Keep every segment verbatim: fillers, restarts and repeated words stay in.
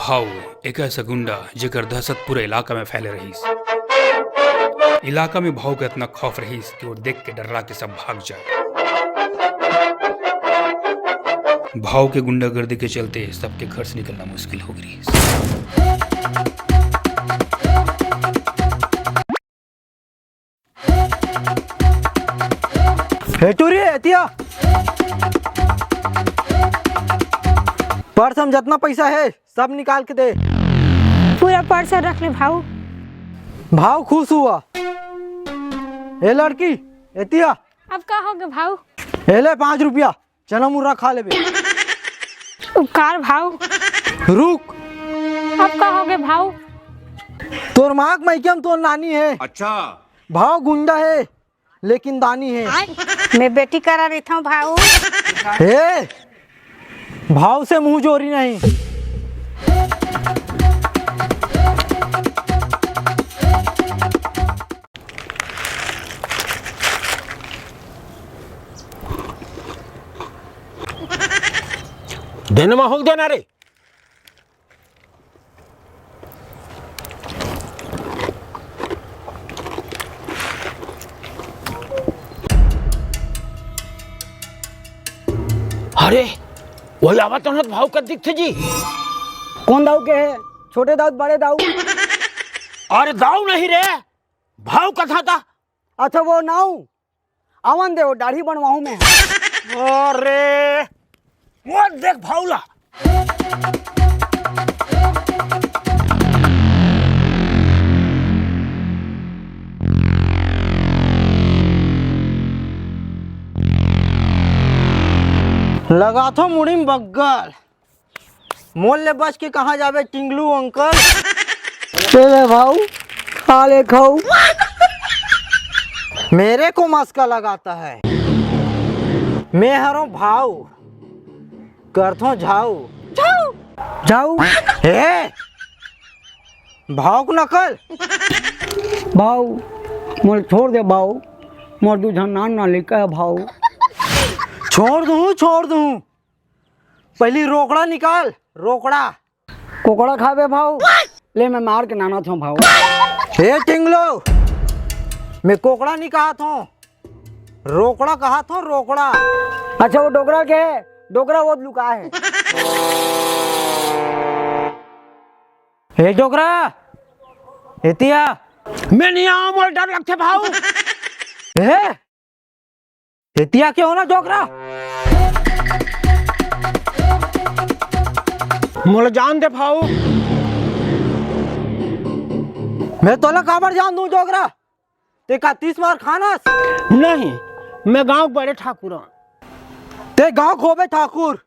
भाऊ, एक ऐसा गुंडा, जेकर दहशत पूरे इलाका में फैले रहिस। इलाका में भाऊ के इतना खौफ रहिस कि वो देख के डर्रा के सब भाग जाए। भाऊ के गुंडागर्दी के चलते सबके घर से निकलना मुश्किल हो गई। हे टूरी, एतिया। पर्स में जतना पैसा हे, सब निकाल के दे। पूरा पर्स रख ले भाऊ। भाऊ खुश हुआ। ए लड़की, एतिया। अब का हो गए भाऊ? ए ले पाँच रुपया। चना मुर्रा खा लेबे। उपकार भाऊ। रुक। अब का हो गए भाऊ? तोर माँ के मइके में तोर नानी हे। अच्छा। भाव गुंडा हे, लेकिन दानी हे। मैं बेटी करा रहिथंव भाऊ। हे, भाव से मुंह जोरी नहीं। देना माहौल देना रे। अरे, वही आवत हन भाव कस दिखथे जी। कौन दाऊ के हे? छोटे दाऊ, बड़े दाऊ? अरे दाऊ नहीं रे, भाव कस था। अच्छा, वो नाऊ। आवन दे, वो दाढ़ी बनवाहूं मैं। अरे, वो देख भावला। लगाथो मुड़ी में बग्गल। मोल ले बच के कहाँ जाबे टिंगलू अंकल? ले ले भाऊ, खा ले खाऊ। मेरे को मस्का लगाता है, मैं हरों भाऊ, करथों झाऊ। झाऊ। झाऊ। हे! भाऊ के नकल। भाऊ, मोल छोड़ दे भाऊ, मोर दू झन नान नान लइका हे भाऊ। छोड़ दूं, छोड़ दूं। पहली रोकड़ा निकाल, रोकड़ा। कोकड़ा खाबे भाऊ? ले, मैं मार के नानत हंव भाऊ। हे टिंगलो, मैं कोकड़ा नहीं कहत हंव, रोकड़ा कहत हंव, रोकड़ा। अच्छा, वो डोकरा के, डोकरा वो लुका हे। हे डोकरा, एतिया। मैं नहीं आऊं, मोला डर लगथे भाऊ। हे, एतिया के हो ना डोकरा? मोला जान दे भाऊ। मैं तोला काबर जान दूं डोकरा? ते का तीस मार खानस? नहीं, मैं गांव के बड़े ठाकुर हंव। ते गांव के होबे ठाकुर।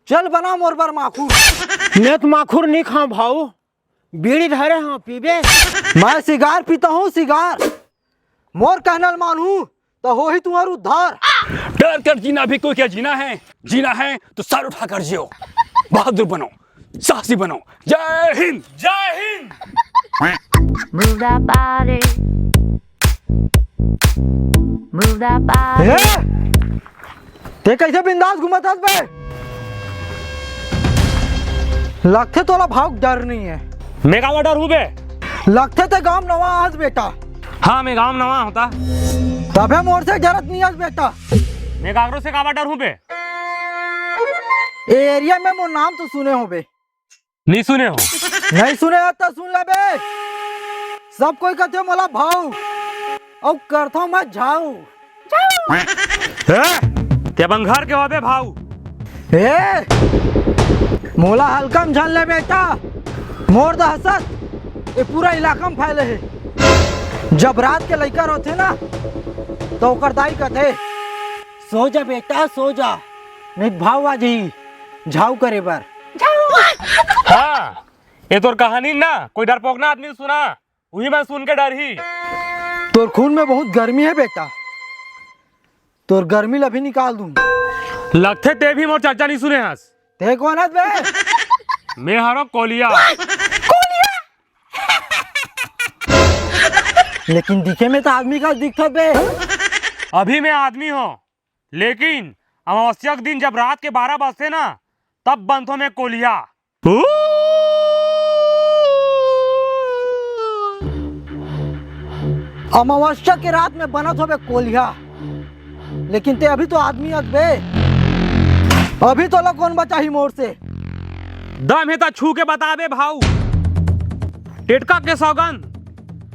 चल बना मोर बर माखुर। मैं तो माखुर नहीं खांव भाऊ, बीड़ी धरे हंव, पीबे? मैं सिगार पीता हूँ, सिगार। मोर कहना ल मानहू, तो होही तुम्हार उद्धार। डर कर जीना भी कोई क्या जीना है? जीना है तो सर उठाकर जियो, बहादुर बनो, साहसी बनो। जय हिंद, जय Hind. Move that body. Move that body. ए! ते कैसे बिंदास घूमत हस बे? लगथे तोला भाव के डर नहीं है। मैं काबर डरहूं बे? लगथे ते गांव नवा हस बेटा। हाँ, मैं गांव नवा हंव ता। तभे मोर से डरत नहीं हस बेटा। मैं काकरो से काबर डरहूं बे? ए एरिया में मोर नाम तो सुने होबे। नहीं सुने हंव। नहीं सुने हो तो सुन ले बे। सब कोई कहथे मोला भाऊ, अउ करथंव मैं झाऊ। हैं? ते अपन घर के होबे भाऊ। ए, मोला हल्का में झन ले बेटा, मोर दहशत ए पूरा इलाका में फैले हे। जब रात के लइका रोथे ना, तो ओकर दाई कथे, "सो जा बेटा, सो जा, नहीं त भाऊ आ जाही झाऊ करे बर।" हाँ, ये तोर कहानी ना कोई डरपोकना आदमी सुना, उही मैं सुन के डरही। तोर खून में बहुत गर्मी हे बेटा, तोर गर्मी ल अभी निकाल दूं। लगथे ते भी मोर चर्चा नहीं सुने हस। ते कोन हस बे? मैं हरों कोलिया। लेकिन दिखे में तो आदमी का दिखत बे। अभी मैं आदमी हंव, लेकिन अमावस्या के दिन जब रात के बारह बजथे ना, तब बनथों मैं कोलिया। अमावस्या के रात में बनत होबे कोलिया, लेकिन ते अभी तो आदमी अकबे। अभी तो ला कौन बचाही मोर से? दम हे त छू के बताबे भाऊ। टेटका के सौगंध,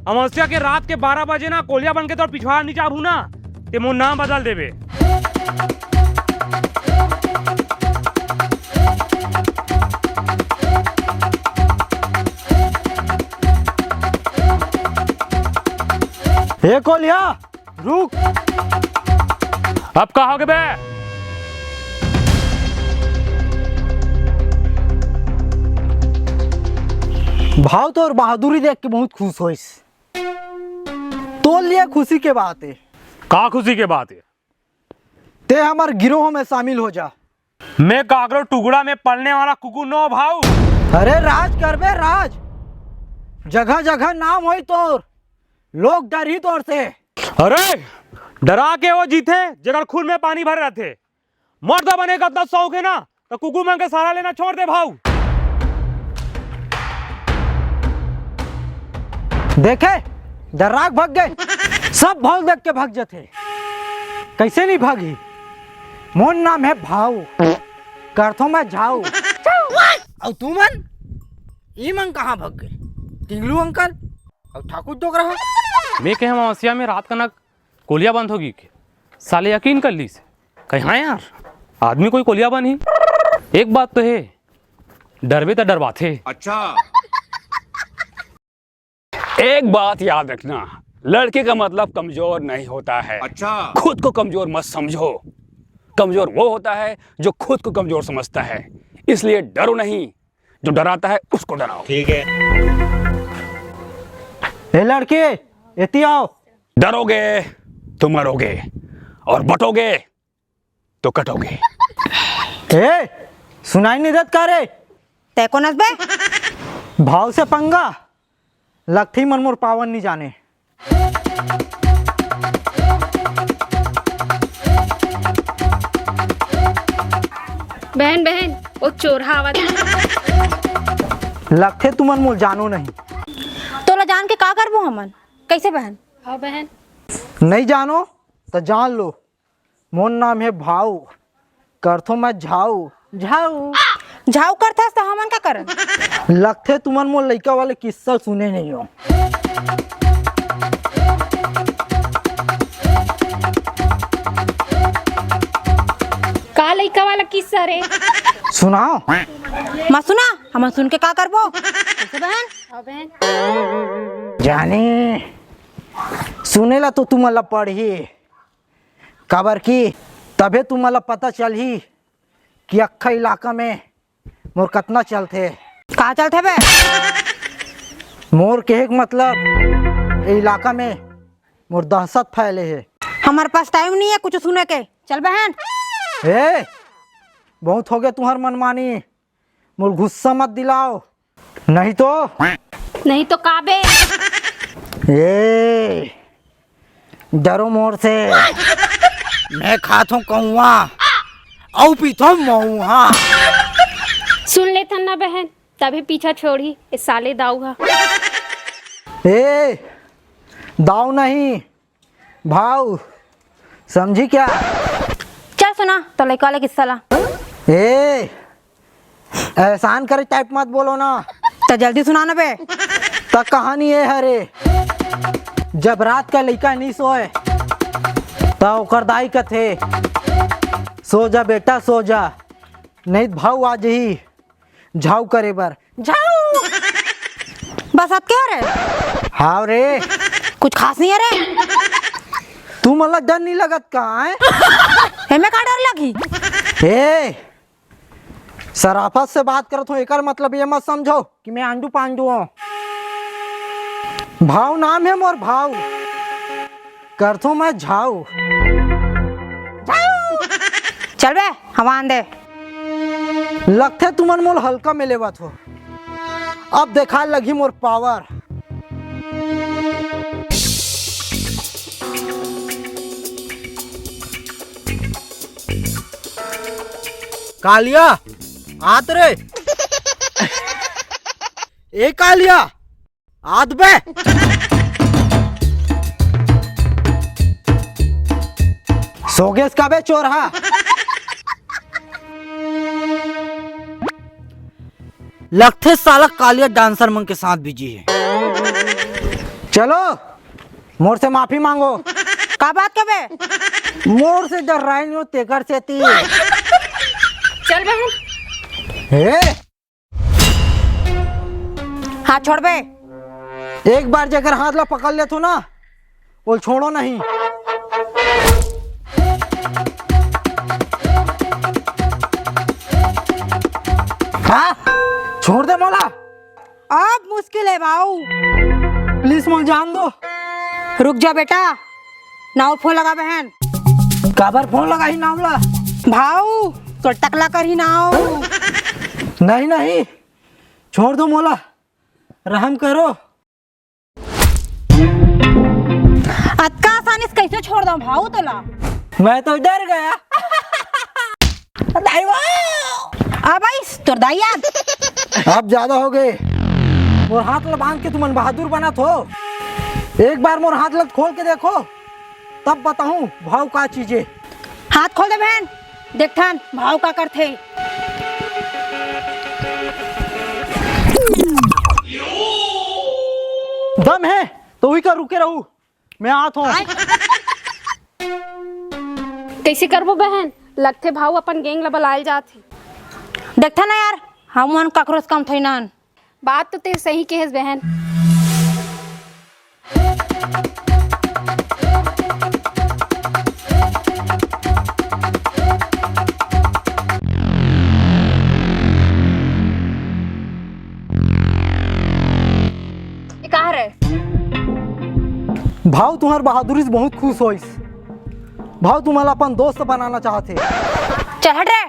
अमावस्या के रात के बारह बजे ना कोलिया बन के तोर पिछवाड़ा नी चाबू ना, ते मोर नाम बदल देबे। हे कोलिया, रुक। अब का होगे बे? भाव तोर बहादुरी देख के बहुत खुश होइस। तोर लिए खुशी के बात हे। का खुशी के बात हे? ते हमर गिरोह में शामिल हो जा। मैं काकरो टुकड़ा में पलने वाला कुकुर नो भाऊ। अरे राज करबे राज, जगह जगह नाम होई तोर, लोग डरही तोर से। अरे डरा के वो जीते जेकर खून में पानी भरे रहते। मर्द बने का इतना शौक है ना, तो कुकुर मन के सहारा लेना छोड़ दे भाऊ। देखे, डर्रा के भग गे। सब भाव देख के भग जथे, कैसे नहीं भागी? मोर नाम हे भाव, करथो मैं झाव। अउ तू मन, ई मन कहाँ भग गे? टिंगलू अंकल अउ ठाकुर डोकरा। मैं कहे अमावस्या में रात कनक कोलिया बंद होगी के? साले यकीन कर लीस। कहे हाँ यार, आदमी कोई कोलिया बन ही। एक बात तो हे, डरबे त डरवाथे। अच्छा। एक बात याद रखना, लड़के का मतलब कमजोर नहीं होता है। अच्छा। खुद को कमजोर मत समझो। कमजोर वो होता है जो खुद को कमजोर समझता है। इसलिए डरो नहीं, जो डराता है उसको डराओ। ठीक है। ए लड़के, एती आओ। डरोगे तो मरोगे, और बटोगे तो कटोगे। ए, सुनाई नहीं देत का रे? तै कोन अस बे? भाव से पंगा, लगथे मन मोर पावन नहीं जाने। बहन, बहन, वो चोरहा आवत हे। लगथे तुमन मोल जानो नहीं। तोला जान के का करबो हमन? कैसे बहन? हाँ बहन। नहीं जानो तो जान लो, मोर नाम हे भाऊ, करथो मैं झाऊ, झाऊ। झाऊ करथस त हमन का करन? लगथे तुमन मोर लइका वाले किस्सा सुने नहीं हो। का लइका वाला किस्सा रे? सुनाओ। मत सुना, हमन सुन के का करबो? कैसे बहन? हाँ बहन। जाने, सुने ला तो तुमन ला पड़ही। काबर कि तभे तुमन ला पता चलही कि अक्खा इलाका में मोर कतना चलथे। का चलथे बे? मोर कहे के मतलब, ए इलाका में मोर दहशत फैले हे। हमर पास टाइम नहीं है कुछ सुने के। चल बहन। ए, बहुत हो गया तुम्हार मनमानी, मोर गुस्सा मत दिलाओ। नहीं तो। नहीं तो का बे? ए, डरो मोर से। मैं खाथों कौआ, अउ पीथों मऊहा। सुन लेथन ना बहन, तभे पीछा छोड़ही ए साले दाऊ हा। ए, दाऊ नहीं, भाव, समझी क्या? चल सुना तो लइका वाला किस्सा ला। ए, एहसान करे टाइप मत बोलो ना। त जल्दी सुना ना बे। त कहानी ये हरे, जब रात का लइका नहीं सोए, त ओकर दाई कथे, "सो जा बेटा, सो जा, नहीं त भाऊ आ जही झाऊ करे बर।" झाऊ। बस अतके रे। हाव रे। कुछ खास नहीं है रे। तू मन ला डर नहीं लगत का, हैं? एमे का डर लगी? ए, सराफत से बात करत हूँ, एकर मतलब ये मत समझो कि मैं आंडू पांडू हूँ। भाव नाम है मोर भाव, करथो मैं झाऊ। चल बे, हवा आन दे। लगथे तुमन मोल हल्का में लेवत हो। अब देखा लगी मोर पावर। कालिया, आत रे। ए कालिया, आत बे। सोगेस का बे चोरहा? लगथे साला कालिया डांसर मन के साथ बिजी हे। चलो, मोर से माफी मांगो। का बात के बे? मोर से डर्राइन हो तेकर सेती। चल बहन। हे, हाथ छोड़ बे। एक बार जेकर हाथ ला पकड़ लेथो ना, वो छोड़ो नहीं। हाँ? छोड़ दे मोला। अब मुश्किल हे भाऊ। प्लीज मोला जान दो। रुक जा बेटा, नाव फोन लगा बहन। काबर फोन लगाही नाव ला? भाऊ, तोर टकला करही नाव। नहीं नहीं, छोड़ दो मोला, रहम करो। अतका आसानी से कैसे छोड़ दो भाऊ तोला? मैं तो डर गया। दाई वो। अब आइस तोर दाई याद। अब ज्यादा हो गए। मोर हाथ ला बांध के तुमन बहादुर बनत हो। एक बार मोर हाथ ला खोल के देखो, तब बताहूँ भाव का चीज हे। हाथ खोल दे बहन, देखथन भाव का करथे। दम हे तो उही का रुके रहू, मैं आत हूँ। कैसे करबो बहन? लगथे भाऊ अपन गैंग ला बलायल जात हे। देखथन ना यार, हमन ककरो से कम थोड़ी नान। बात तो तें सही कहेस बहन। ये का हरे? भाव तुम्हार बहादुरी से बहुत खुश होइस। भाव तुम्हाला अपन दोस्त बनाना चाहत हे। चल हट रे।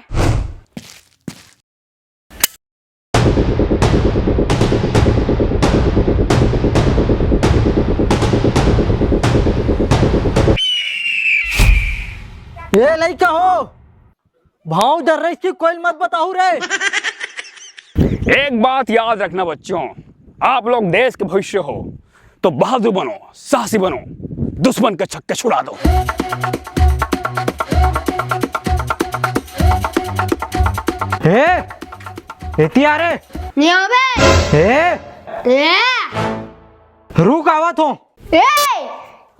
ए लइका हो, भाव डर्रेस की कोई मत बताहू रे। एक बात याद रखना बच्चों, आप लोग देश के भविष्य हो, तो बहादुर बनो, साहसी बनो, दुश्मन के छक्के छुड़ा दो। हे, एती आ रे। नहीं आवे। हे, ए, रुक आवत हो। ए,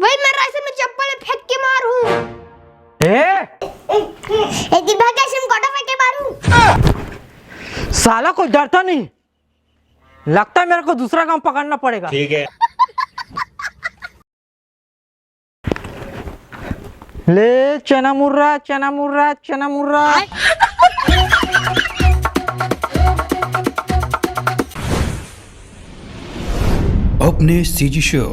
वही मैं राशन में चप्पल फेंक के मारूं। ए, एक दिन भाग ऐसे में गोटा फेंक के मारूं। साला कोई डरता नहीं, लगता है मेरे को दूसरा काम पकड़ना पड़ेगा। ठीक है। ले चना मुर्रा, चना मुर्रा, चना मुर्रा। अपने सीजी शो